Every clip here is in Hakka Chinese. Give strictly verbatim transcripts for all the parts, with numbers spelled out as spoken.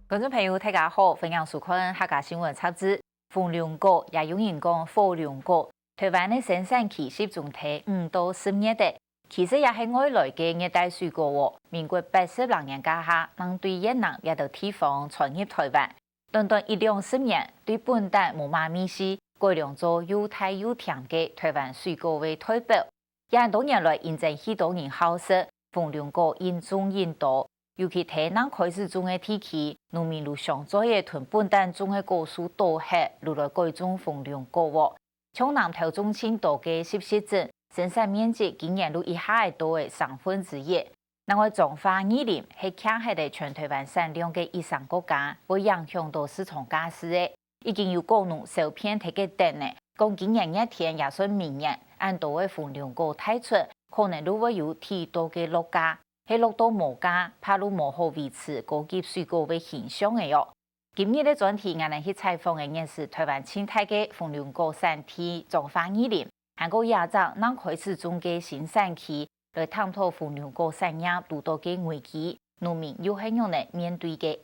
觀眾朋友，大家好，歡迎收看客家新聞雜誌。紅龍果，也有人講火龍果，台灣个生產期集中在五到十月个。其實也係外來个熱帶水果哦。民國八十零年該下，正對越南這兜地方傳入台灣。短短一兩十年，對本旦無麼味緒，改良做又大又甜个台灣水果个代表。 也多年來，因爭許多人好食，紅龍果因種因多，尤其在正開始種个地區，農民就相再仔同本旦種个果樹倒忒，就來改種紅龍果哦。像南投種盡多个十息鎮，生產面積今年就一下仔多仔三分之一。另外彰化二林係徛核个全台灣產量个一成國家，會影響到市場價數个。 已經有果農受騙忒个等呢，講今年熱天也算明年，恁多个紅龍果大出，可能就會有忒多个落價，係落到無價，怕就無好維持高級水果个形象了哦。今日个專題，𠊎等去採訪个原始台灣盡大个紅龍果產地彰化二林，還過這隻正開始種个新產區，來探討紅龍果產業堵到个危機，農民又係仰仔面對个。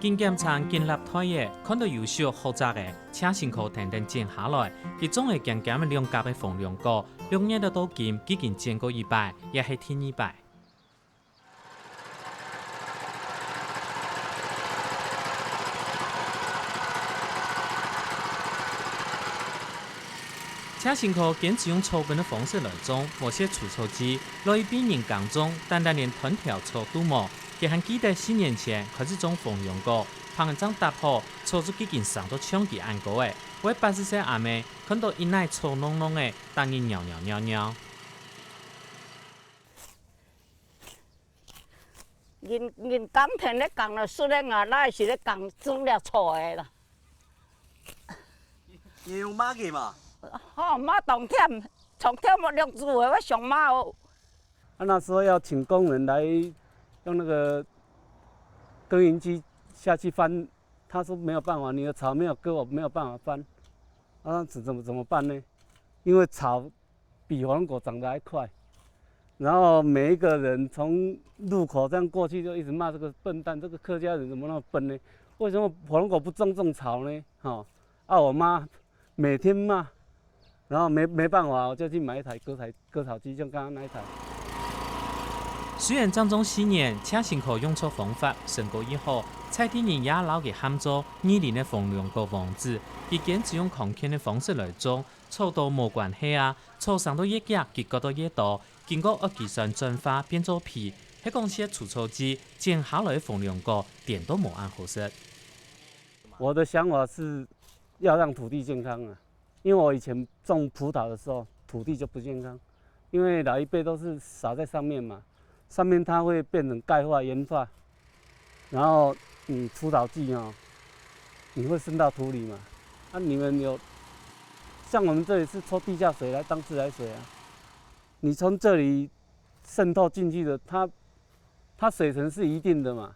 緊檢場緊立袋仔，看到有熟好摘个，車辛苦跈等剪下來，佢總係兼兼兩甲个紅龍果，六月到今既經剪過一擺，也係第二擺。 車辛苦堅持用草本个方式來種，無設除草劑，落去分人耕種，單單連斷條草都無。佢還記得四年前開始種紅龍果，棚仔正搭好，草就既經生到像佢恁高了。位八十歲阿姆看到一泥草淰淰个，逐日扭扭扭扭。 人，人耕田咧耕了，樹咧，𠊎哪會是咧耕種了草个啦？你有罵佢嗎？吼，罵當忝，從忝我兩子尾，我想罵哦。啊，那時候要請工人來用那個耕耘機下去翻，他說沒有辦法，你的草沒有割，我沒有辦法翻。啊，怎，怎麼，怎麼辦呢？因為草 比火龍果長得還快。然後每一個人從路口這樣過去，就一直罵這個笨蛋，這個客家人怎麼那麼笨呢？為什麼火龍果不種種草呢？哈，啊，我媽每天罵，然後沒，沒辦法，我就去買一台割草，割草機，像剛剛那一台。雖然正種四年，車辛苦用錯方法，成果已好，在地人也摎佢喊做二林个紅龍果王子。佢堅持用康健个方式來種， 草都無關係啊，草生到越遽，佢割到越多，經過惡計算轉化變做肥，係講係除草劑，剪下來个紅龍果，顛倒無恁好食。我的想法是要讓土地健康啊，因為我以前種葡萄的時候，土地就不健康，因為老一輩都是撒在上面嘛， 上面它會變成鈣化、鹽化，然後你除草劑哦，你會滲到土裡嘛。那你們有，像我們這裡是抽地下水來當自來水啊，你從這裡滲透進去的，它，它水層是一定的嘛。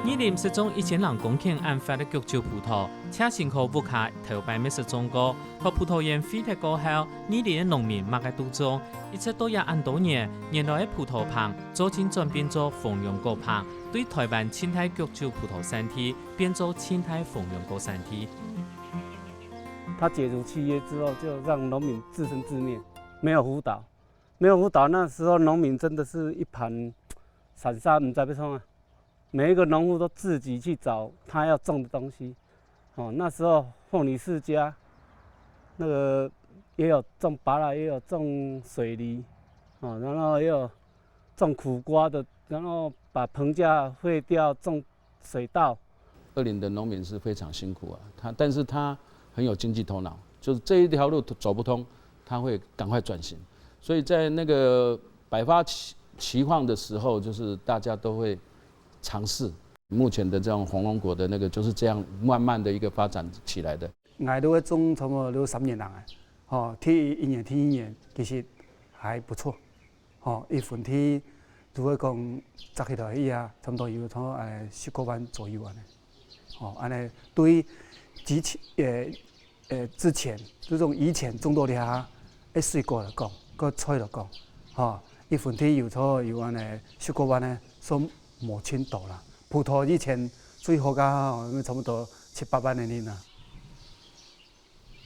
二林識種一千零公頃恁闊个菊酒葡萄，車辛苦屋下頭擺乜識種過。學葡萄園廢忒過後，二林个農民麼个都種，一直到這恁多年，原來个葡萄棚做盡轉變做紅龍果棚，對台灣盡大菊酒葡萄產地變做盡大紅龍果產地。他解除契約之後，就讓農民自生自滅，沒有輔導。 沒有輔導，那時候農民真的是一盤散沙，毋知欲創啊。每一個農戶都自己去找他要種的東西。哦，那時候鳳梨世家，那個也有種芭樂，也有種水梨，哦，然後也有種苦瓜的，然後把棚架廢掉，種水稻。二林的農民是非常辛苦啊，他，但是他很有經濟頭腦，就是這一條路走不通，他會趕快轉型。所以在那個百花齊，齊放的時候，就是大家都會嘗試。目前的這種紅龍果的那個就是這樣慢慢的一個發展起來的。𠊎都會種差不多都三年零啊，吼，第一年、第二年，其實還不錯。吼，佢分地如果講摘起來以後，差不多有到，呃，十個萬左右恁呢。吼，恁呢對之前，呃，呃，之前，這種以前種到這下个水果來講，个菜來講，吼，佢分地有到有恁呢十個萬呢，算無盡多啦。葡萄以前最好个吼，差不多七八萬个銀啊。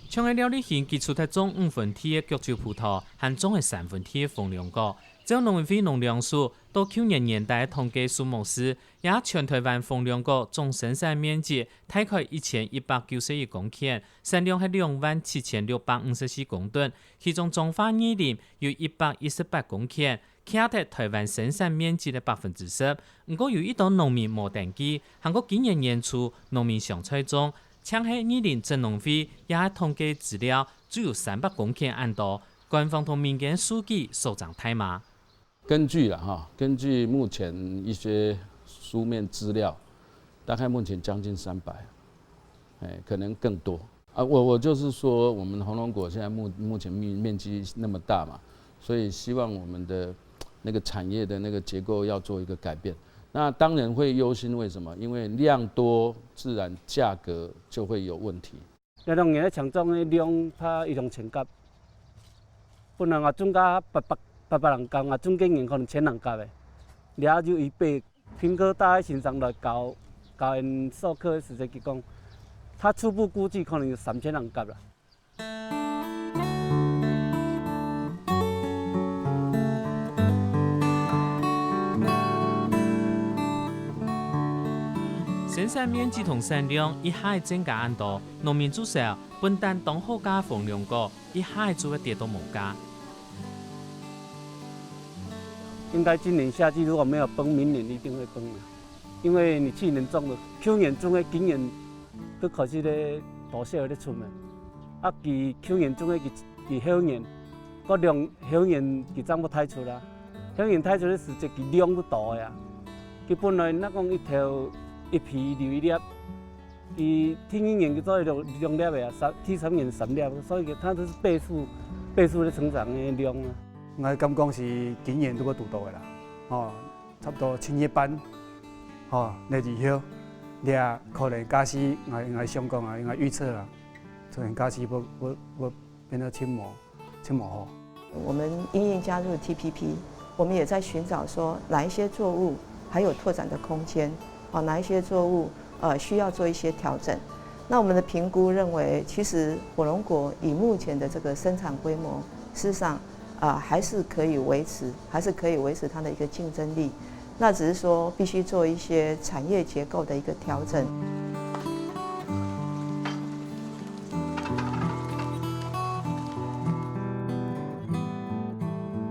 像係廖立興，佢除忒種五分地个腳手葡萄，還種係三分地个紅龍果。照農委會農糧署到舊年年底个統計數目時，這下全臺灣紅龍果總生產面積大概一千一百九十一公頃，產量係兩萬七千六百五十四公噸，其中彰化二林有一百一十八公頃， 徛忒臺灣生產面積个百分之十。毋過有一兜農民無登記，還過今年年初農民上菜種，淨係二林鎮農會這下統計資料，只有三百公頃恁多，官方同民間數據相差大嗎？根據啦哈，根据目前一些書面資料，大概目前將近三百，哎，可能更多。啊，我，我就是说，我们红龙果现在目，目前面，面积那么大嘛，所以希望我们的那个产业的那个结构要做一个改变。那当然会忧心，为什么？因为量多，自然价格就会有问题。這兩年个成長个量，怕一兩千甲，本來𠊎種甲八百，八百零甲，𠊎種今年可能千零甲个，這就一倍。平哥大个先生來教，教𠊎上課个時節，佢講，他初步估計可能有三千零甲啦。 生產面積同產量一下增加恁多，農民就愁，本旦當好个紅龍果，一下就會跌到無價。應該今年夏季如果沒有崩，明年一定會崩的，因為你去年種的，舊年種的，今年都開始咧大小咧出嘛。啊，佢舊年種的，佢，佢後年，个量後年佢正會大出啦。後年大出个時節，佢量都大个啊。佢本來若講一頭一皮留一粒， 佢第二年佢做兩，兩粒个啊，三，第三年三粒，所以佢都是倍數，倍數的成長的量啊。𠊎感覺是今年都會堵到个啦，吼，差不多七月半，吼，那以後，這可能假使𠊎，𠊎想講啊，𠊎預測啦，可能假使會，會，會變到盡無，盡無好。 我們因應加入T P P，我們也在尋找說哪一些作物還有拓展的空間，啊，哪一些作物，呃，需要做一些調整。那我們的評估認為，其實火龍果以目前的這個生產規模，事實上，啊，還是可以維持，還是可以維持它的一個競爭力。那只是說必須做一些產業結構的一個調整。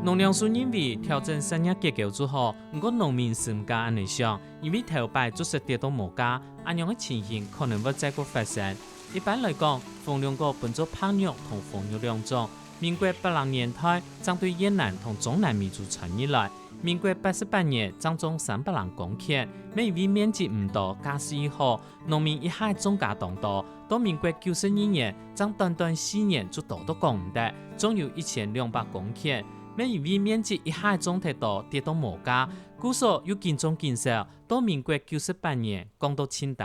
農糧署認為調整產業結構就好，毋過農民毋敢恁樣想，因為頭擺就識跌到無價，恁樣个情形可能會再過發生。一般來講，紅龍果分做白玉同紅玉兩種。民國八零年代正對越南同中南美洲傳入來，民國八十八年正種三百零公頃，乜因為面積毋多，價數又好， 農民一下種加當多，到民國九十二年，正短短四年就多到講毋得，總有一千兩百公頃。乜因為面積一下種忒多，跌到無價，故所又緊種緊少，到民國九十八年降到盡低。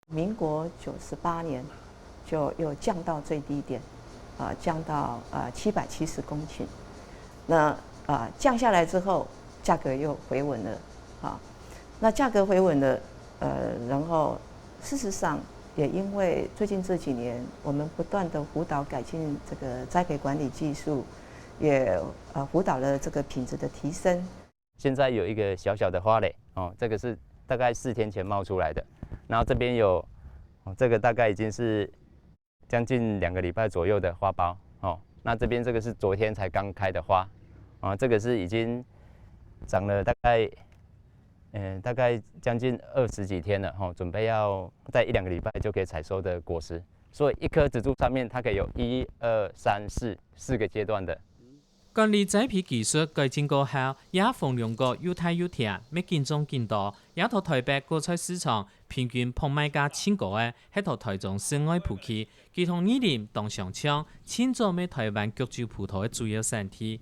民國九十八年就又降到最低點，啊，降到，啊，七百七十公頃。那，啊，降下來之後，價格又回穩了，啊，那價格回穩了，呃，然後事實上也因為最近這幾年，我們不斷地輔導改進這個栽培管理技術，也，呃，輔導了這個品質的提升。現在有一個小小的花蕾，哦，這個是大概四天前冒出來的，然後這邊有，哦，這個大概已經是將近兩個禮拜左右的花苞，哦，那這邊這個是昨天才剛開的花，啊，這個是已經長了大概，呃，大概將近二十幾天了，吼，準備要在一兩個禮拜就可以採收的果實。所以一棵植株上面它可以有一、二、三、四，四個階段的。 管理栽培技術改進過後，這下紅龍果又大又甜，乜緊種緊多，這在臺北果菜市場平均拍賣價盡高个，係在臺中市外埔區，佢同二林當相像，盡早乜臺灣腳手葡萄个主要產地。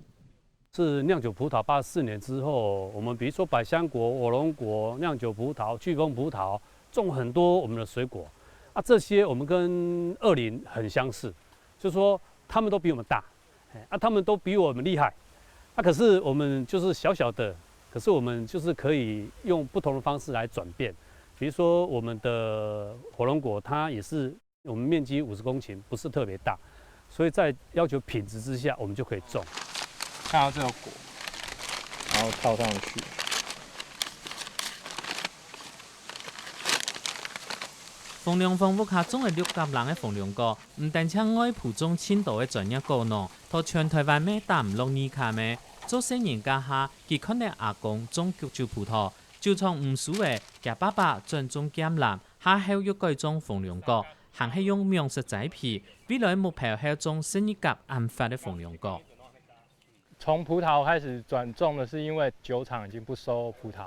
是酿酒葡萄八十四年之后，我们比如说百香果、火龙果、酿酒葡萄、巨峰葡萄，种很多我们的水果。啊，这些我们跟二林很相似，就是说他们都比我们大，哎，啊，他们都比我们厉害。啊，可是我们就是小小的，可是我们就是可以用不同的方式来转变。比如说我们的火龙果，它也是我们面积五十公顷，不是特别大，所以在要求品质之下，我们就可以种。看到这个果，然后套上去。豐隆鄉屋下種个綠甲冷个豐隆果，毋單淨外埔種盡多个專業果農，在全台灣乜打毋落二卡个。做細人該下，佢看著阿公種菊酒葡萄，酒廠毋收个，厥爸爸轉種橄欖，下後又改種豐隆果，還係用網式栽培，未來目標係種十二甲恁闊个豐隆果。 从葡萄开始转种的是因为酒厂已经不收葡萄，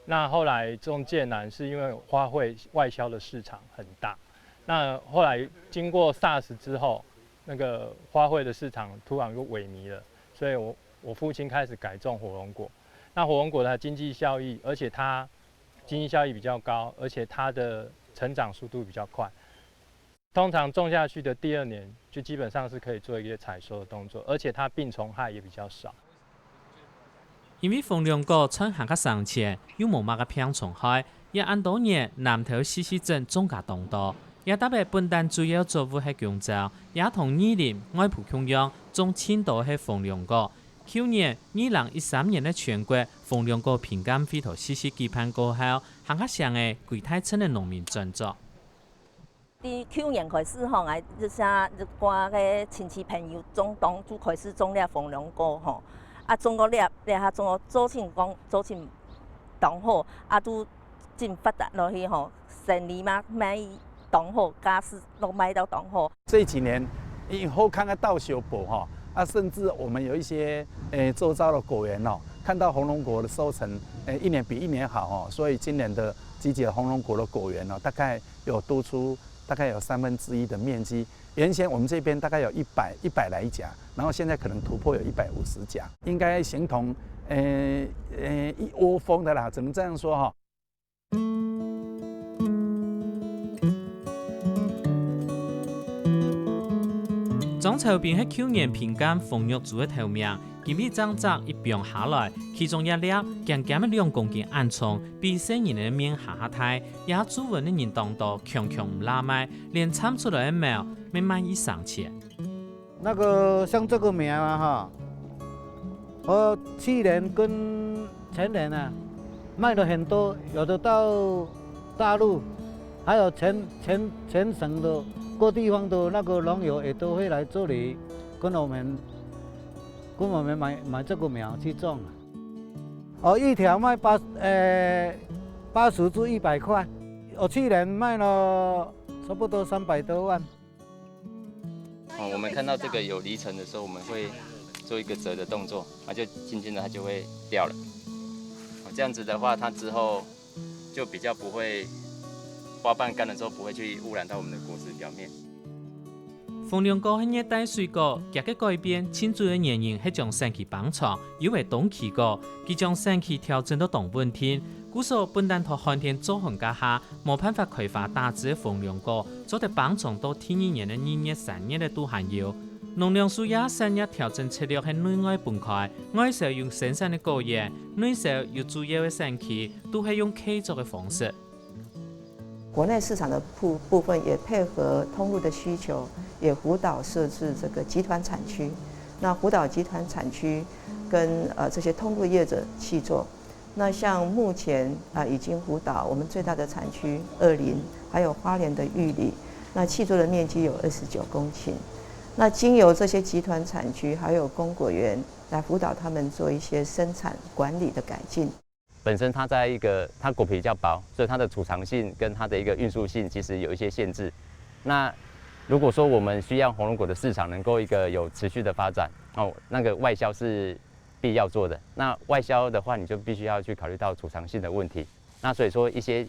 那后来种芥蓝是因为花卉外销的市场很大，那后来经过 SARS 之后，那个花卉的市场突然又萎靡了，所以我我父亲开始改种火龙果。那火龙果的经济效益，而且它经济效益比较高，而且它的成长速度比较快。 通常种下去的第二年，就基本上是可以做一个采收的动作，而且它病虫害也比较少。因為豐隆果產下較省錢，又無麼个病蟲害，也恁多年南投四四鎮種甲當多。這搭个本旦主要作物係弓蕉，也同二林外埔共樣，種盡多係豐隆果。舊年二零一三年个全國豐隆果品鑑會在四四舉辦過後，還較成个歸大鎮个農民專作。 對舊年開始吼，𠊎這些一寡个親戚朋友中東就開始種了紅龍果吼，啊種个了，了下種个做成講做成當好，啊都真發達落去吼，生理嘛賣當好，價數都賣到當好。这几年因为好康个稻收播哈，啊甚至我们有一些诶周遭的果园哦，看到红龙果的收成，诶一年比一年好哦，所以今年的集结红龙果的果园哦，大概 有多出大概有三分之一的面积。原先我们这边大概有一百一百来甲，然后现在可能突破有一百五十甲，应该形同呃呃一窝蜂的啦，只能这样说哈。庄朝斌係舊年評鑑紅玉珠个頭名， 今日正摘一磅下來，其中一粒尖尖个兩公斤恁重，比細人个面還較大，這下注文个人當多，強強毋罅賣，連摻出來个苗乜賣一生錢。那个像这个苗啊哈，我去年跟前年啊卖了很多，有的到大陆，还有全全全省的各地方的那个农友也都会来这里跟我们 跟我们买买这个苗去种啊。哦，一条卖八呃八十至一百块，我去年卖了差不多三百多万。哦，我们看到这个有离层的时候，我们会做一个折的动作，它就轻轻的它就会掉了。哦，这样子的话，它之后就比较不会花瓣干了之后不会去污染到我们的果实表面。 紅龍果係熱帶水果，厥个改變盡主要个原因係將產期放長，又係冬期果，佢將產期調整到當穩定，故所本旦在寒天做寒該下，無辦法開花打子个紅龍果，做得放長到第二年个二月、三月个都還有。農糧署這產業調整策略係內外分開，外銷有生產个果園，內銷有主要个產區，都係用契作个方式。 国内市场的部部分也配合通路的需求，也辅导设置这个集团产区。那辅导集团产区跟呃这些通路业者契作。那像目前啊、呃已经辅导我们最大的产区二林，还有花莲的玉里，那契作的面积有二十九公顷。那经由这些集团产区还有供果园来辅导他们做一些生产管理的改进。 本身它在一个它果皮较薄，所以它的储藏性跟它的一个运输性其实有一些限制。那如果说我们需要红龙果的市场能够一个有持续的发展，哦，那个外销是必要做的。那外销的话，你就必须要去考虑到储藏性的问题。那所以说，一些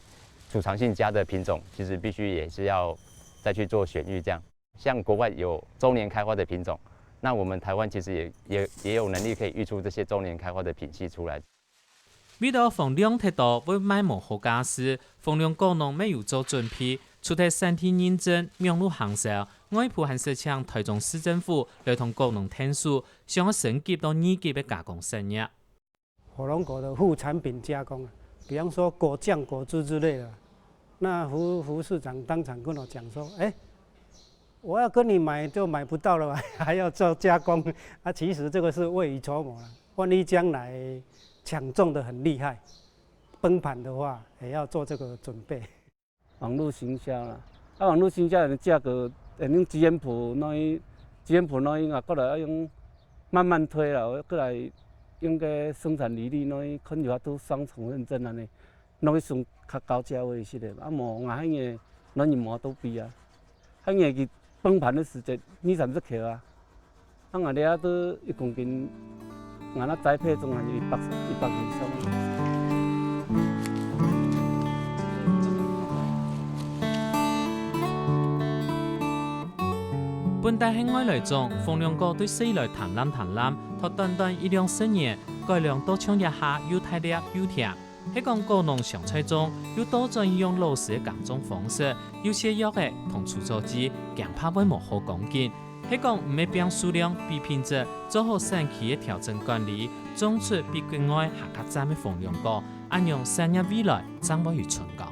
储藏性佳的品种，其实必须也是要再去做选育这样。 像国外有周年开花的品种，那我們台灣其實也，也，也有能力可以育出這些週年開花的品系出來。為著逢涼忒多會賣無好價數，逢涼果農乜有做準備，除忒產地認證、網路行銷，外部還識請臺中市政府來同果農𢯭手，想愛升級到二級个加工產業。火龍果的副產品加工啊，比方說果醬、果汁之類的。那胡，胡市長當場跟我講說：「哎，我要跟你買就買不到了，還要做加工。」啊，其實這個是未雨綢繆啊，萬一將來搶種得很厲害，崩盤的話，也要做這個準備。」網路行銷啦，啊，網路行銷个價格，用紙本簿那一，紙本簿那一啊，過來愛用慢慢推啦，過來用个生產履歷那一，可能有法度雙重認證安尼，那一算較高價位一些的，啊，無，𠊎還个軟硬膜都比啊，還个佢崩盤的時節，二三十克啊。 啊，𠊎這都一公斤，𠊎那栽培總還有一百，一百以上。本旦係外來種，逢涼果對細來淡濫淡濫，到短短一兩十年，改良到像這下又大粒又甜。 係講果農想再種，又倒轉用老式个耕種方式，有些藥仔同除草劑，驚怕會無好光景。係講毋係拚數量比品質，做好產期个調整管理，種出比國外還較讚个逢涼果，恁樣產業未來正會有春光。